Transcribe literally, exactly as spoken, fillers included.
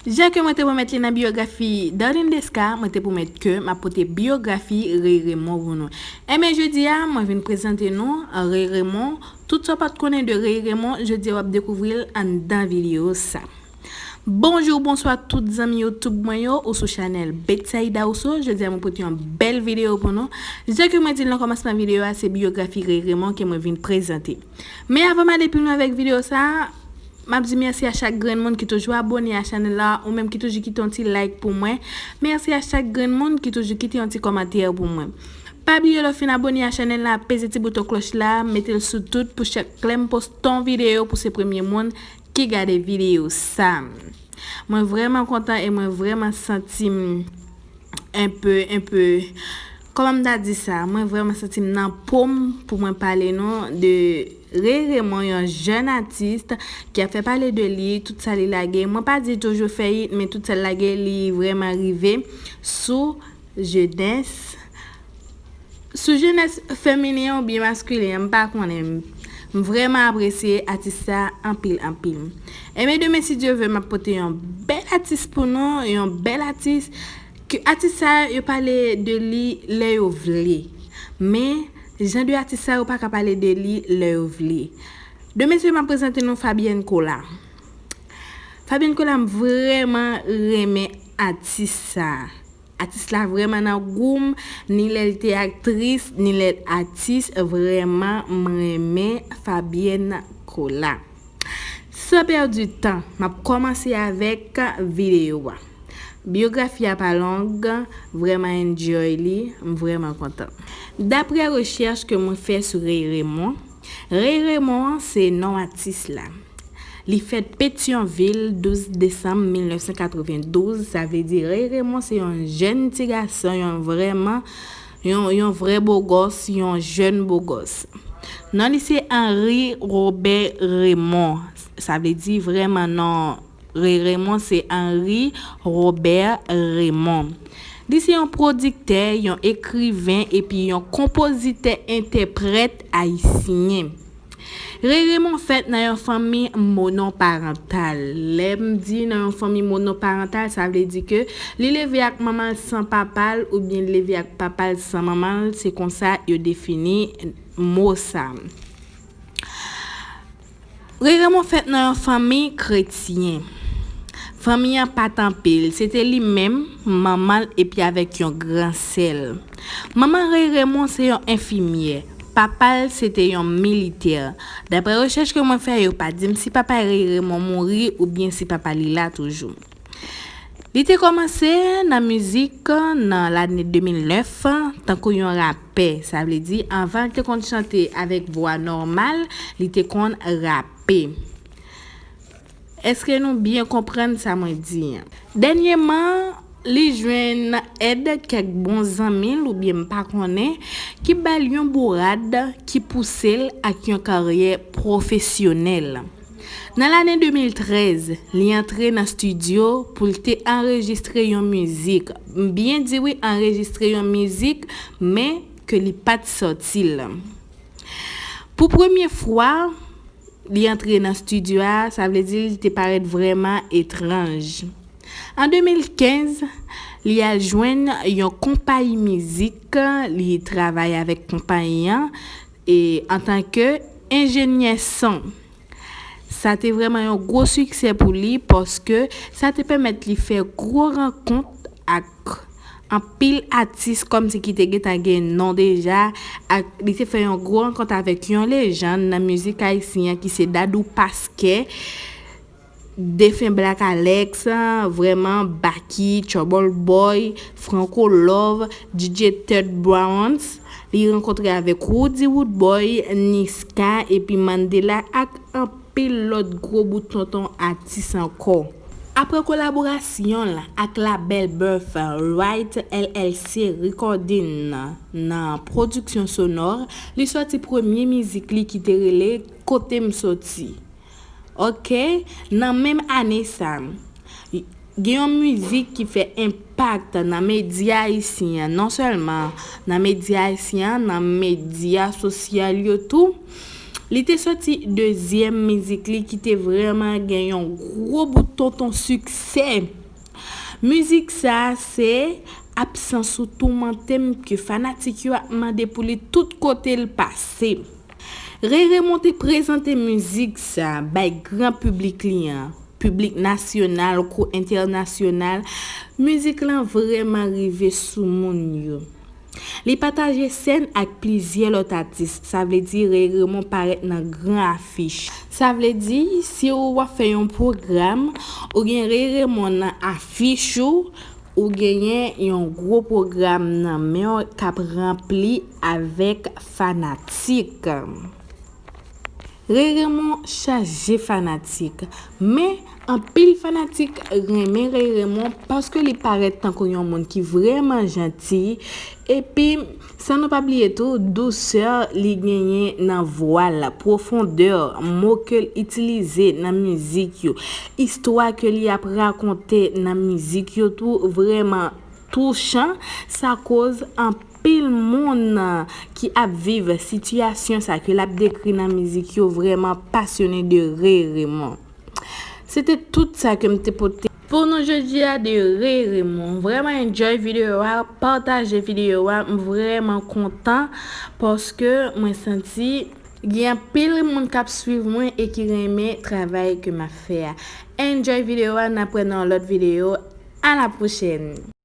Jan ke mwen te pwomèt li nan biyografi Darline Desca, mwen te pwomèt ke m ap pote biyografi Ray Raymond pou nou. Enben, jodi a, mwen vin prezante nou Ray Raymond. Tout sa w pa t konnen de Ray Raymond, jodi a w ap dekouvri l anndan videyo sa. Bonjou, bonswa tout zanmi YouTube mwen yo, ou sou chanèl Betsaida Rousseau. Jodi a mwen pote yon bèl videyo pou nou. Jan ke mwen di l nan kòmansman videyo a, se biyografi Ray Raymond ke mwen vin prezante. Men avan m ale pi lwen avèk videyo sa, m ap di mèsi a chak grenn moun ki toujou abòne a chanèl la, ou menm ki toujou kite yon ti like pou mwen. Mèsi a chak grenn moun ki toujou kite yon ti kòmantè pou mwen. Pa bliye lè w fin abòne a chanèl la, peze ti bouton klòch la, mete l sou tout pou chak lè m poste yon videyo pou se premye moun ki gade videyo sa. Mwen vrèman kontan e mwen vrèman santi m enpe, enpe, kòman m ta di sa? Mwen vrèman santi m nan po m pou mwen pale nou de Ray Raymond, yon jèn atis ki ap fè pale de li, tout sa li lage. Mwen pa di toujou fè it, men tout sa l lage, li vrèman rive sou jenès, sou jenès feminen oubyen maskilen an, m pa konnen. M vrèman apresye atis sa anpil, anpil. Enben, demen, si Dye vle, m ap pote yon bèl atis pou nou, yon bèl atis. Ke atis sa yo pale de li lè yo vle. Men, jan de atis sa yo pa ka pale de li lè yo vle. Demen, si m ap prezante nou Fabienne Colas. Fabienne Colas, m vrèman renmen atis sa. Atis la vrèman nan gou m, ni lè l te aktris, ni lè l atis, vrèman m renmen Fabienne Colas. San pèdi tan, m ap kòmanse avèk videyo a. Biyografi a pa long, vrèman enjoy li, m vrèman kontan. Daprè rechèch ke mwen fè sou Ray Raymond, Ray Raymond se non atis la. Li fèt Petyonvil, douz desanm mil nèf san katrevendouz, sa vle di Ray Raymond se yon jèn ti gason, yon vrèman, yon, yon vrè bogòs, yon jèn bogòs. Non li se Henri Robert Raymond, sa vle di vrèman non Ray Raymond se Henri Robert Raymond. Li se yon pwodiktè, yon ekriven epi yon konpozitè entèprèt ayisyen. Ray Raymond fèt nan yon fanmi monoparantal. Lè m di nan yon fanmi monoparantal, sa vle di ke li leve ak manman l san papa l oubyen li leve ak papa l san manman l, se konsa yo defini mo sa. Ray Raymond fèt nan yon fanmi kretyen. Fanmi an pa t anpil, se te li menm, manman l epi avèk yon gran sè l. Manman Ray Raymond se yon enfimyè, papa l se te yon militè. Daprè rechèch ke mwen fè, yo pa di m si papa Ray Raymond mouri oubyen si papa li la toujou. Li te kòmanse nan mizik nan lane de mil nèf tankou yon rapè, sa vle di anvan l te konn chante avèk vwa nòmal, li te konn rape. Èske nou byen konprann sa mwen di an? Dènyèman, li jwenn èd kèk bon zanmi l oubyen m pa konnen, ki ba l yon bourad ki pouse l ak yon karyè pwofesyonèl. Nan lane de mil trèz, li antre nan estidyo pou l te anrejistre yon mizik. M byen di wi, anrejistre yon mizik, men ke li pa t sòti l. Pou premye fwa, li antre nan estidyo a, sa vle di li te parèt vrèman etranj. An de mil kenz, li al jwenn yon konpayi mizik, li travay avèk konpayi an e antanke enjenyè son. Sa te vrèman yon gwo siksè pou li, paske sa te pèmèt li fè gwo rankont ak anpil atis kòmsi ki te gentan gen non deja, ak li te fè yon gwo rankont avèk yon lejann nan mizik ayisyen an ki se Dadou Pasquet, defen Black Alex, vrèman Baky, Trouble Boy, Franco Love, D J Ted Browns. Li rankontre avèk Roody Roodboy, Niska epi Mandela ak anpil lòt gwo bout tonton atis ankò. Apre kolaborasyon l ak labèl Birth Right L L C Recording nan pwodiksyon sonò, li sòti premye mizik li ki te rele Kote M Soti. Oke, nan menm ane sa, gen yon mizik ki fè enpak nan medya ayisyen an, non sèlman nan medya ayisyen an, nan medya sosyal yo tou. Li te sòti dezyèm mizik li ki te vrèman gen yon gwo bout tonton siksè. Mizik sa a se Absans ou toumante m ke fanatik yo ap mande pou li tout kote l pase. Ray Raymond te prezante mizik sa bay gran piblik li an, piblik nasyonal kou entènasyonal. Mizik lan vrèman rive sou moun yo. Li pataje sèn ak plizyè lòt atis, sa vle di Ray Raymond parèt nan gran afich. Sa vle di, si w ap fè yon pwogram, ou gen Ray Raymond nan afich ou, ou genyen yon gwo pwogram nan men w k ap ranpli avèk fanatik. Ray Raymond chaje fanatik, men anpil fanatik renmen Ray Raymond paske li parèt tankou yon moun ki vrèman janti, epi san nou pa bliye tou dousè li genyen nan vwa l, pwofondè mo ke l itilize nan mizik yo, istwa ke li ap rakonte nan mizik yo tou vrèman touchan. Sa koz anpil moun ki ap viv sitiyasyon sa ke l ap dekri nan mizik yo vrèman pasyone de Ray Raymond. Se te tout sa ke m te pote pou nou jodi a de Ray Raymond. Vrèman enjoy videyo a, pataje videyo a, m vrèman kontan paske mwen santi gen anpil moun k ap swiv mwen e ki renmen travay ke m ap fè a. Enjoy videyo a, n ap wè nan yon lòt videyo. A la pwochèn!